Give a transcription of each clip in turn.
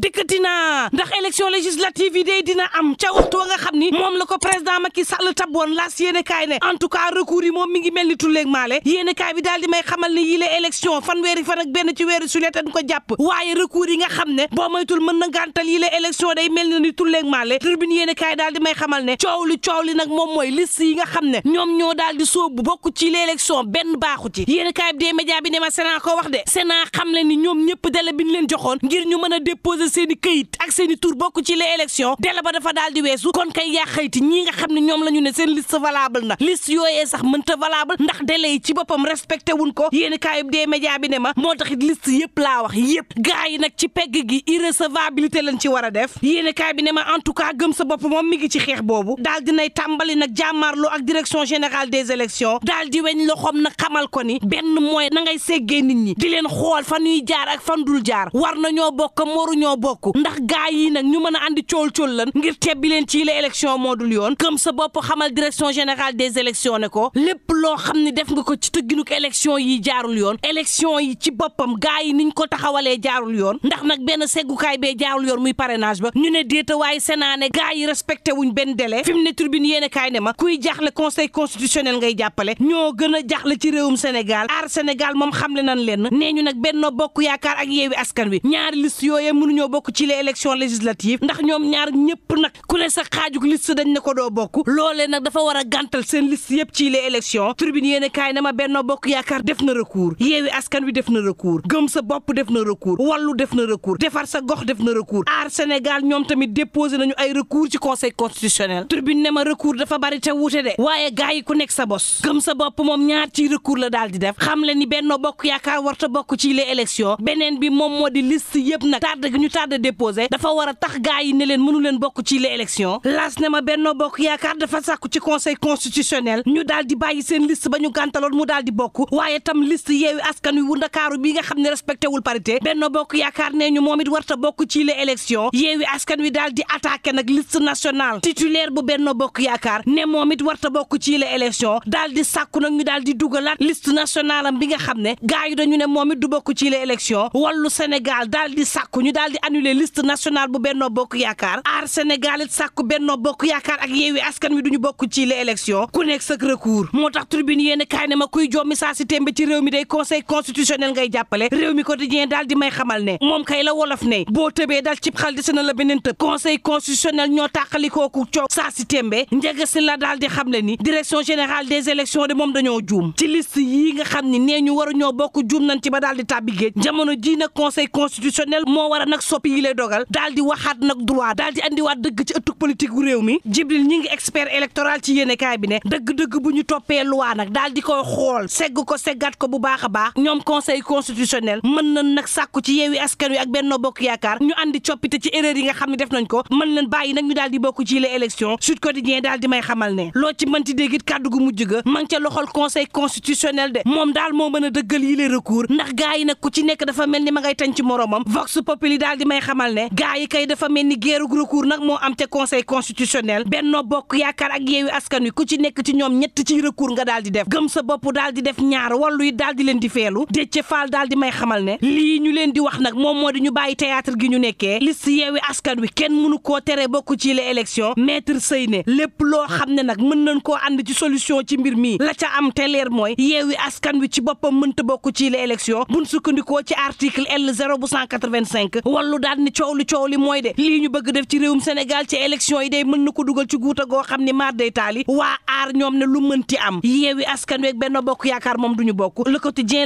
dikkati na ndax élection législative yi day dina am ca waxtu nga xam ni moom la ko président Macky Sall tabboon laas yéene kaay ne en tout cas recours yi moom mi ngi mel ni tulleeg maale yéene kaay bi daal di may xamal ni yile élection fanweeri fan ak benn ci weeru sulet dañ ko jàpp waaye recours yi nga xam ne boo moytul mën na gàntal yile élection day mel ni tulleeg maale tribune yéene kaay daal di may xamal ne coow li nag moom mooy liste yi nga xam ne ñoom ñoo daal di soobu bokk ci l'élection benn baaxu ci yéene kaay bi des médias bi ne ma Sénat ko wax de Sénat xam le ni ñoom ñëpp délai bi ñu leen joxoon ngir ñu mën a déposer seen i këyit ak seen i tur bokk ci les élections délai ba dafa daal di weesu kon kay yaa xayti ñi nga xam ne ñoom la ñu ne seen liste valable na liste yooyee sax mënta valable ndax délai yi ci boppam respecté wuñ ko yéene kaay bi des médias bi ne ma moo taxit liste yëpp laa wax yëpp gars yi nag ci pegg gi irrecevabilité lañ ci war a def yéene kaay bi ne ma en tout cas gëm sa bopp moom mi ngi ci xeex boobu daal dinay tàmbali nag jàmmaarloo ak direction générale des élections daal di weñ loxoom nag xamal ko ni benn mooy na ngay seggee nit ñi di leen xool fan ñuy jaar ak fan dul jaar war na ñoo bokk waru ñoo bokk ndax gaay yi nag ñu mën a andi cool lan ngir tebbi leen ci la élection moo dul yoon gëm sa bopp xamal direction générale des élections ne ko lépp loo xam ne def nga ko ci tëgginuk élection yi jaarul yoon élection yi ci boppam gaay yi niñ ko taxawalee jaarul yoon ndax nag benn seggukaay bee jaarul yoon muy parrainage ba ñu ne déeta waaye Sénat ne gaay yi respecté wuñ benn délai fi mu ne tribune yéene kaay ne ma kuy jaaxle conseil constitutionnel ngay jàppale ñoo gën a jaaxle ci réewum Sénégal aar Sénégal moom xamle nan leen nee ñu nag Benno Bokk Yaakaar ak Yewwi Askan Wi ñaari liste yooyee mënuñoo bokk ci les élections législatives ndax ñoom ñaar ñëpp nag ku ne sa xaajuk liste dañ ne ko doo bokk loolee nag dafa war a gàntal seen liste yëpp ci les élections tribune yéene kaay ne ma Benno Bokk Yaakaar def na recours Yewwi Askan Wi def na recours gëm sa bopp def na recours Wallu def na recours defar sa gox def na recours aar Sénégal ñoom tamit déposé nañu ay recours ci conseil constitutionnel tribune ne ma recours dafa bari te wuute de waaye gaay yi ku nekk sa bos gëm sa bopp moom ñaar ci recours la daal di def xam le ni Benno Bokk Yaakaar warta bokk ci les élections beneen bi moom moo di liste yëpp nag tardé gi ñu tardé déposé dafa war a tax gaay yi ne leen mënu leen bokk ci les élections laas ne ma Benno Bokk Yaakaar dafa sàkku ci conseil constitutionnel ñu daal di bàyyi seen liste ba ñu gàntaloon mu daal di bokk waaye tam liste Yewwi Askan Wi wu Ndakaaru bi nga xam ne respecté wul parité Benno Bokk Yaakaar nee ñu moom it warta bokk ci les élections Yewwi Askan Wi daal di attaqué nag liste nationale titulaire bu Benno Bokk Yaakaar ne moom it warta bokk ci les élections daal di sàkku nag ñu daal di dugalaat liste nationale am bi nga xam ne gars yi dañu ne moom it du bokk ci les élections Wallu Sénégal daal di sàkku ñu daal di annuler liste nationale bu Benno Bokk Yaakaar aar Sénégal it sàkku Benno Bokk Yaakaar ak Yewwi Askan Wi duñu bokk ci les élections ku nekk sa recours moo tax tribune yéen kaay ne ma kuy jommi saa si tembe ci réew mi day conseil constitutionnel ngay jàppale réew mi quotidien daal di may xamal ne moom kay la wolof ne boo tëbee dal cib xal di sena la beneen tëb conseil constitutionnel ñoo tàqalikooku coow saa si tembe njëga si la daal di xam le ni direction générale des élections de moom dañoo juum ci liste yii nga xam ni nee ñu waru ñoo bokk juum nañ ci ba daal di tàbbi géej jamono ji nag conseil constitutionnel moo war a nag soppi yi lay dogal daal di waxaat nag droit daal di andiwaat dëgg ci ëttug politique gu réew mi Jibril ñi ngi expert électoral ci yéenekaay bi ne dëgg-dëgg bu ñu toppee loi nag daal di koy xool segg ko seggat ko bu baax a baax ñoom conseil constitutionnel mën nañ nag sàkku ci Yewwi Askan Wi ak Benno Bokk Yaakaar ñu andi coppite ci erreur yi nga xam ne def nañ ko mën leen bàyyi nag ñu daal di bokk ci les élections Sud Quotidien daal di may xamal ne loo ci mënti dégg it kàddu gu mujj ga ma ngi ca loxol conseil constitutionnel de moom daal moo mën a dëggal yi les recours ndax gaa yi nag ku ci nekk dafa mel ni ma ngay tañ ci moromam Vox Populi daal di may xamal ne gaa yi kay dafa mel ni géerug recours nag moo am ca conseil constitutionnel Benno Bokk Yaakaar ak Yewwi Askan Wi ku ci nekk ci ñoom ñett ci recours nga daal di def gëm sa bopp daal di def ñaar Wallu yi daal di leen di feelu Déthié Fall daal di may xamal ne lii ñu leen di wax nag moom moo di ñu bàyyi théâtre gi ñu nekkee liste Yewwi Askan Wi kenn mënu koo tere bokk ci les élections maître Sey ne lépp loo xam ne nag mën nañ koo ànd ci solution ci mbir mi la ca am te leer mooy Yewwi Askan Wi ci boppam mënta bokk ci les élections buñ sukkandikoo ci article L0 bu 185 Wallu daal ni coow li mooy de lii ñu bëgg def ci réewum Sénégal ci élections yi day mën na ko dugal ci guuta goo xam ni maar day taali waa aar ñoom ne lu mënti am Yewwi Askan Wi ak Benno Bokk Yaakaar moom duñu bokk le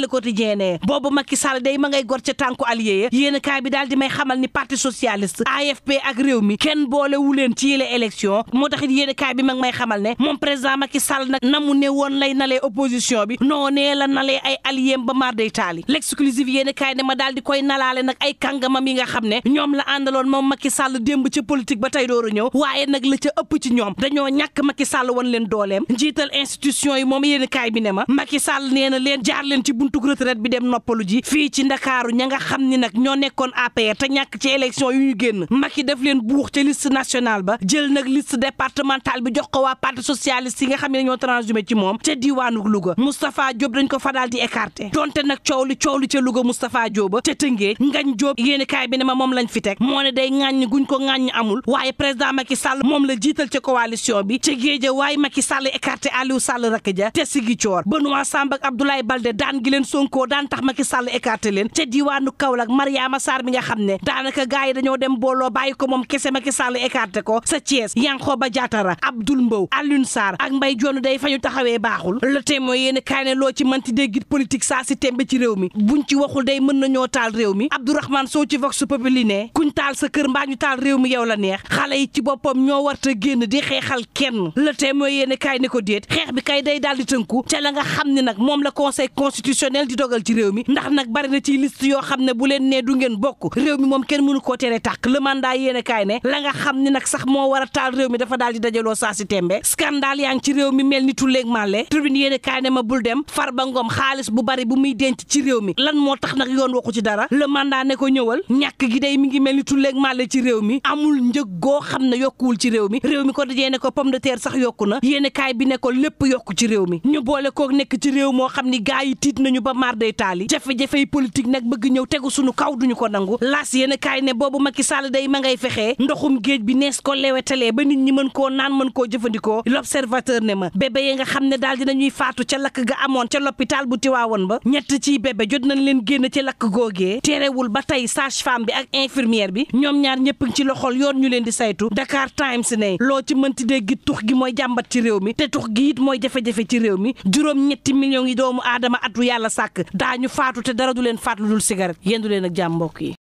quotidien ne boobu Macky Sall day ma ngay gor ca tànku allié yéen kaay bi daal di may xamal ni parti socialiste AFP ak réew mi kenn boole wu leen ci yile élection moo taxit yéen kaay bi mag may xamal ne moom président Macky Sall nag na mu ne woon lay nalee opposition bi noonee la nalee ay allié ba maar day taali l'exclusive yéen kaay ne ma daal di koy nalaale nag ay kàngamam yi nga xam ne ñoom la àndaloon moom Macky Sall démb ca politique ba tey dooru ñëw waaye nag la ca ëpp ci ñoom dañoo ñàkk Macky Sall wan leen dooleem njiital institution yi moom yéen kaay bi ne ma Macky Sall nee na leen jaar leen ci buntuk retraite bi dem noppalu ji fii ci Ndakaaru ña nga xam ni nag ñoo nekkoon APR te ñàkk ci élection yu ñu génn Macky def leen buux ca liste nationale ba jël nag liste départementale bi jox ko waa parti socialiste yi nga xam ne ñoo transhumé ci moom ca diwaanu Louga Moustapha Diop dañ ko fa daal di écarté donte nag coow li ca Louga Moustapha Diop ba ca Tëngéej Ngagne Diop yéen kaay bi bi ne ma moom lañ fi teg moo ne day ŋàññ guñ ko ŋàññ amul waaye président Macky Sall moom la jiital ca coalition bi ca géeja waaye Macky Sall écarté Aliou Sall rakk ja te Ziguinchor Benoît Sambou ak Abdoulaye Baldé daan gi leen Sonko daan tax Macky Sall écarté leen ca diwaanu Kaolack Mariama Sarr mi nga xam ne daanaka gars yi dañoo dem booloo bàyyi ko moom kese Macky Sall écarté ko sa Thiès Yankhoba Diattara Abdoul Mbow Alioune Sarr ak Mbaye Dione day fa ñu taxawee baaxul Le Témoin yéen kaay ne loo ci mënti déggit politique saa si tembe ci réew mi buñ ci waxul day mën nañoo taal réew mi Abdourahmane Sow ci Vox Populi ne kuñ taal sa kër mbaa ñu taal réew mi yow la neex xale yi ci boppam ñoo warta génn di xeexal kenn Le Témoin yéen kaay ne ko déet xeex bi kay day daal di tënku ca la nga xam ne nag moom la conseil constitutionnel di dogal ci réew mi ndax nag bari na ci liste yoo xam ne bu leen nee du ngeen bokk réew mi moom kenn mënu koo tere tàkk Le Mandat yéen kaay ne la nga xam ne nag sax moo war a taal réew mi dafa daal di dajaloo saa si tembe scandale yaa ngi ci réew mi mel ni tulleeg màlle Tribune yéen kaay ne ma bul dem Farba Ngom xaalis bu bari bu muy denc ci réew mi lan moo tax nag yoon waxu ci dara Le Mandat ne ko ñëwal ñàkk gi day mi ngi mel ni tulleeg màlle ci réew mi amul njëg goo xam ne yokkuwul ci réew mi ko dajee ne ko pomme de terre sax yokku na yéen kaay bi ne ko lépp yokku ci réew mi ñu boole koog nekk ci réew moo xam ni gaa yi tiit nañu ba maar day taali jafe-jafey politique nag bëgg ñëw tegu suñu kaw duñu ko nangu laas yéen kaay ne boobu Macky Sall day ma ngay fexee ndoxum géej bi nees ko lewetalee ba nit ñi mën koo naan mën koo jëfandikoo L'Observateur ne ma bébé yi nga xam ne daal dinañuy faatu ca lakk ga amoon ca l'hôpital bu Tiwaawoon ba ñett ciy bébé jot nañ leen génn ci lakk googee terewul ba tey sage-femme bi ak infirmière bi ñoom ñaar ñëpp ci loxol yoon ñu leen di saytu Dakar Times ne loo ci mënti dégg tux gi mooy jàmbat ci réew mi te tux gi it mooy jafe-jafe ci réew mi juróom-ñetti millions yi doomu aadama atu yàlla sàkk daañu faatu te dara du leen faat lu dul cigarette yéen du leen ak jàmm mbokk yi